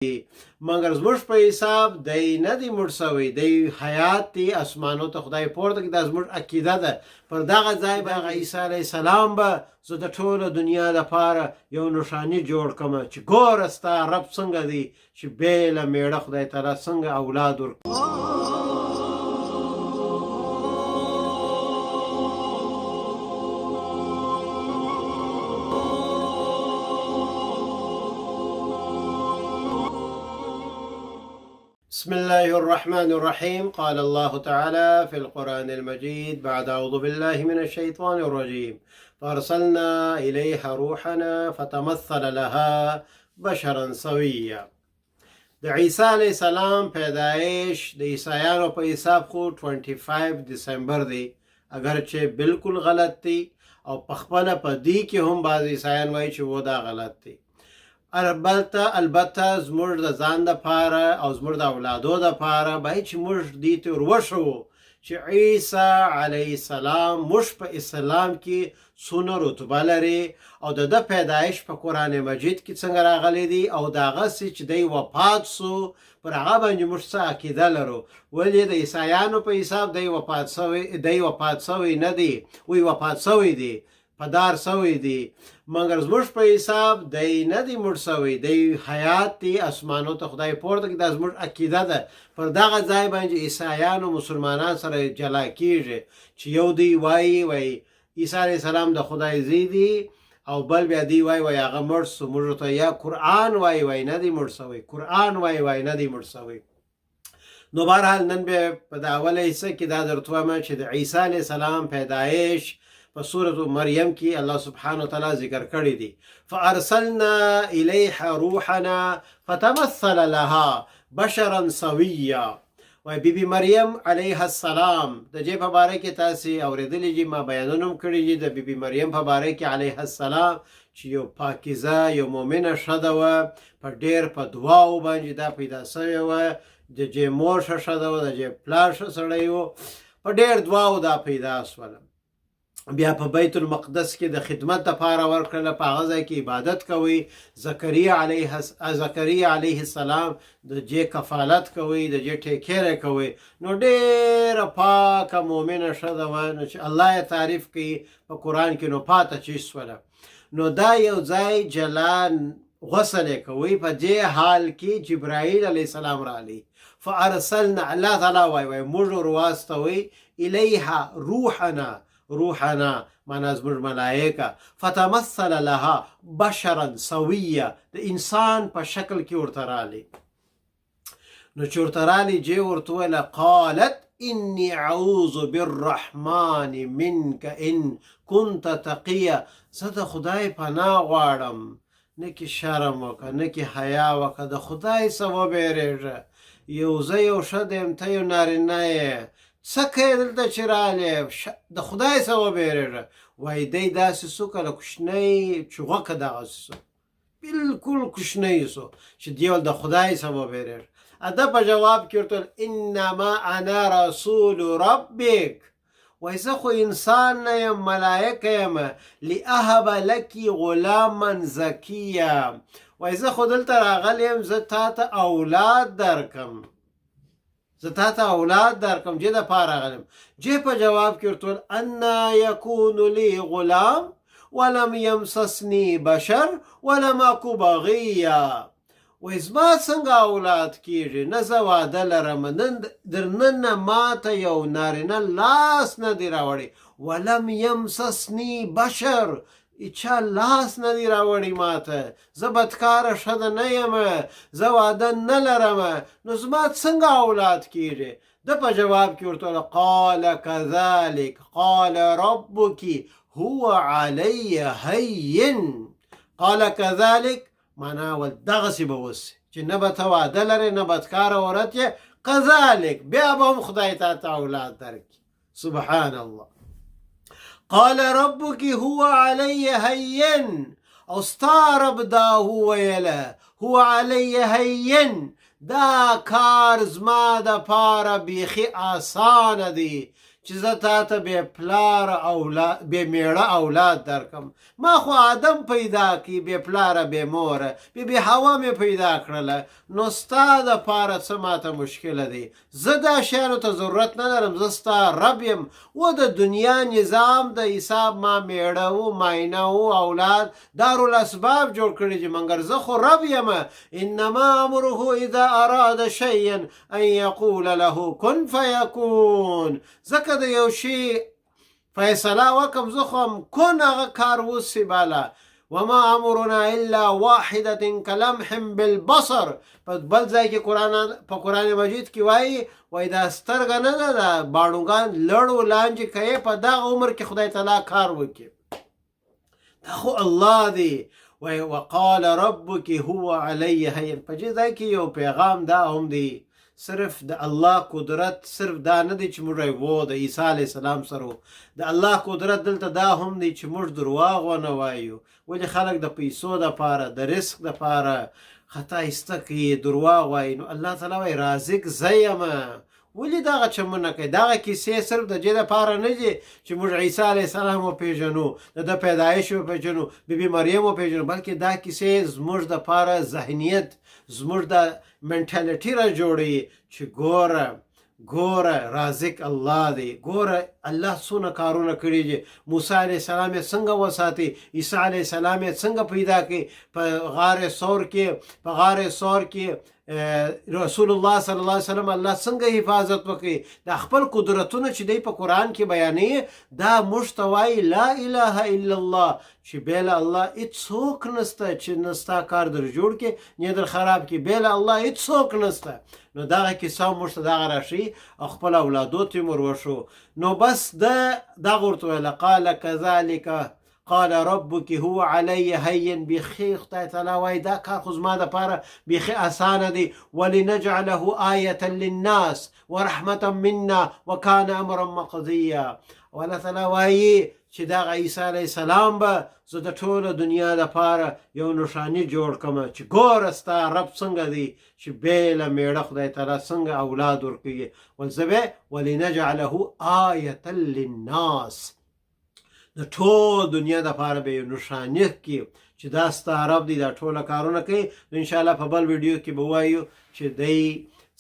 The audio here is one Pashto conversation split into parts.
مګر زموږ په حساب دی نه دی مړ شوی، دی حیات دی، اسمانو ته خدای پورته کړي. دا زموږ عقیده ده. پر دغه ځای به هغه عیسی علیه السلام به زه د ټوله دنیا لپاره یو نښاني جوړ کړم چې ګوره ستا رب څنګه دی چې بې له مېړه خدای تعالی څنګه اولاد ور. بسم الله الرحمن الرحيم. قال الله تعالى في القرآن المجيد بعد أعوذ بالله من الشيطان الرجيم: فأرسلنا إليها روحنا فتمثل لها بشرا سويا. د عیسی علیه السلام پیدایش د عیسایانو په حساب خو 25 دسمبر دی، اگر چې بالکل غلط دی، او په خپله په دې کې هم بعض عیسایان وایي چې و دا غلط دی. البته زموږ د ځان دپاره او زموږ د اولادو دپاره باید چې موږ دې ته ور وښوو چې عیسی علیه السلام موږ په اسلام کې څونه رتبه لري، او د ده پیدایش په قرآن مجید کې څنګه راغلی دی، او د هغسې چې دی وفات سو پر هغه باندې موږ څه عقیده لرو. ولې د عیسایانو په حساب دی وفات سوی نه دی، وی وفات سوی دی، په دار سوی دی، مګر زموږ په حساب دی نه دی مړ سوی، دی حیات دی، اسمانو ته خدای پورته کړي. دا زموږ عقیده ده. پر دغه ځای باندې عیسایان او مسلمانان سره جلا کیږي چې یو دی وایي عیسی علیه السلام د خدای زوی دی، او بل بیا دی وایي هغه مړ سو. موږ ته یا قرآن وایي نه دی مړ سوی، قرآن وایي نه دی مړ سوی. نو بهرحال نن به په دا اوله حصه کې دا درته وایم چې د عیسی علیه السلام پیدایش په سورة مریم کې الله سبحانه وتعالی ذکر کړی دی: فارسلنا الیها روحنا فتمثل لها بشرا سویا. وای بی بی مریم علیها السلام د دې په باره کې تاسې اورېدلي دي، ما بیانونه هم کړي دي د بی بی مریم په باره کې علیها السلام چې یو پاکیزه، یو مؤمنه ښځه وه، په ډېر په دعاو باندې دا پیدا سوې وه. د جې مور ښه ښځه وه، د جې پلار ښه سړی و، په ډېر دعاو دا پیدا سوله. بیا په بیت المقدس کې د خدمت لپاره ورکړله، په هغه ځای کې عبادت کوي. زکریا علیه السلام د جې کفالت کوي، د جې take care کوي. نو ډېره پاکه مؤمنه ښځه وه، نو چې الله یې تعریف کوي په قرآن کې، نو پاته چې سوله. نو دا یو ځای جلا غسل یې کوي، په دې حال کې جبرائیل علیه السلام راغلی. فارسلنا، الله تعالی وایي موږ ور واستوي الیها روحنا، روحنا معنا زموږ ملائکه، فتمثل لها بشرا سویا، د انسان په شکل کې ورته راغلی. نو چې ورته راغلی، جې ورته وویله: قالت انی اعوذ بالرحمن منک ان كنت تقیا. زه د خدای پناه غواړم. نه کې شرم وکړه، نه کې حیا وکړه، د خدای څخه وبېرېږه. یو زه یو ښځه یم، ته یو نارینه یې، څه کوې دلته چې رالې؟ د خدای څخه وبېرېږه. وایي دی داسې سو که کوچنی چوغکه دغسې سو، بالکل کوچنی سو چې دی ول د خدای څخه وبېرېږه. اده په جواب کې ورته: انما انا رسول ربک. وای زه خو انسان نه یم، ملائکه یم. لاهب لک غلاما زکیا. وای زه خو دلته راغلی یم، زه تا ته اولاد درکم، زه تا ته اولاد درکم، جې د پاره راغلم. جې په جواب کې ورته: انا یکون لی غلام ولم یمسسنی بشر ولم اکو بغیا. وای زما څنګه اولاد کیږي؟ نه زه واده لرم، نن در نن ماته یو نارینه لاس نه دی راوړی. ولم یمسسنی بشر، چا لاس نه دی راوړی ماته. زه بدکاره ښځه نه یم، زه واده نه لرم، نو زما څنګه اولاد کیږي؟ ده په جواب کې ورته: قال كذلك قال ربك هو علی هین. قال كذلك معنا ول دغسې به وسي چې نه به ته واده لرې، نه بدکاره عورت یې، کذلک بیا به هم خدای تا ته اولاد درکړي. سبحان الله. قال ربك هو علی هین، او ستا رب دا وویله، هو علی هین، دا کار زما د پاره بیخي اسانه دی. چې زه تا ته بې پلار اولاد، بې میړه اولاد درکم؟ ما خو آدم پیدا کی بې پلاره بې موره، بی بی حوا مې پیدا کړله، نو ستا د پاره څه ماته مشکله دی؟ زه دا شیانو ته ضرورت نه لرم، زه ستا رب یم. و د دنیا نظام د حساب ما میړه و ماینه و اولاد دارالاسباب جوړ کړی دي، مګر زه خو رب یم. انما امره اذا اراد شيئا ان یقول له کن فیکون. ځکه د یو شي فیصله وکم، زه خو هم کن، هغه کار وسي بالا. وما امرنا الا واحده کلمح بالبصر. په بل ځای کې قرآن، په قرآن مجید کې وایي، وایي دا سترګه نه ده، دا باڼوګان لړ و لانجې کوي، په دغه عمر کې خدای تعالی کار وکړي. دا خو الله دی. وایي وقال ربک هو علی هین. په دې ځای کې یو پیغام دا هم دی، صرف د الله قدرت صرف دا نه دی چې موږ وو د عیسی علیه السلام سره، د الله قدرت دلته دا هم دی چې موږ درواغ ونه وایو. ولې خلک د پیسو دپاره، د رزق دپاره خطا ایسته کوي، درواغ وایي؟ نو الله تعالی وایي رازق زه یم، ولې دغه چمونه کوي؟ دغه کیسې صرف د دې لپاره نه دي چې موږ عیسی علیه السلام وپېژنو، د ده پیدایش وپېژنو، بیبي مریم وپېژنو، بلکې دا کیسې زموږ دپاره ذهنیت، زموږ د mentality را جوړوي چې ګوره ګوره رازق الله دی، ګوره الله څونه کارونه کړي دي، موسی علیه السلام یې څنګه وساتي، عیسی علیه السلام یې څنګه پیدا کړي په غار ثور کې، په غار ثور کې رسول الله صلی الله علیه وسلم الله څنګه حفاظت وکړي. دا خپل قدرتونه چې دی په قرآن کې بیانوي، دا موږ ته وایي لا اله الا الله، چې بې له الله هیڅوک نسته چې نه ستا کار در جوړ کړي نه در خراب کړي، بې له الله هیڅوک نسته. نو دغه کیسه موږ ته دغه راښیي او خپل اولادو ته یې ور وښو. نو بس ده دغه ورته ویله، قال کذلک قال ربک هو علی هین. بیخي خدای تعالی وایي دا کار خو زما دپاره بیخي اسانه دی. ولنجعله آیة للناس ورحمة منا وکان امرا مقضیا. او الله تعالی وایي چې دغه عیسی علیه السلام به زه د ټوله دنیا دپاره یو نښاني جوړ کړم چې ګوره ستا رب څنګه دی، چې بې له میړه خدای تعالی څنګه اولاد ورکوي. ول زه به ولنجعله آیة للناس، د ټول دنیا د پاره به یو نښاني کړي چې دا ستا رب دی، دا ټوله کارونه کوي. نو انشاءالله په بل ویډیو کې به وایو چې دی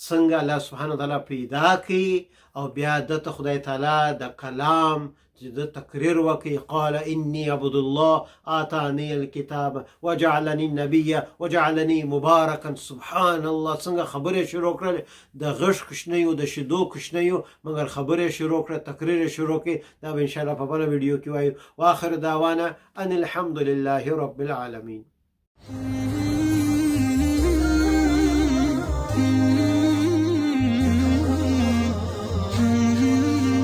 څنګه الله سبحانه وتعالی پیدا کوي او بیا ده ته خدای تعالی د کلام چې ده تقریر وکړي، قال انی عبد الله آتانی الکتاب وجعلنی نبیا وجعلنی مبارکا. سبحان الله، څنګه خبرې شروع کړلې، د غږ کوچنیو، د شیدو کوچنیو، مګر خبرې شروع کړه، تقریر یې شروع کړي. دا به انشاءالله په بله ویډیو کې وایو. واخر دعوانا ان الحمد لله رب العالمین.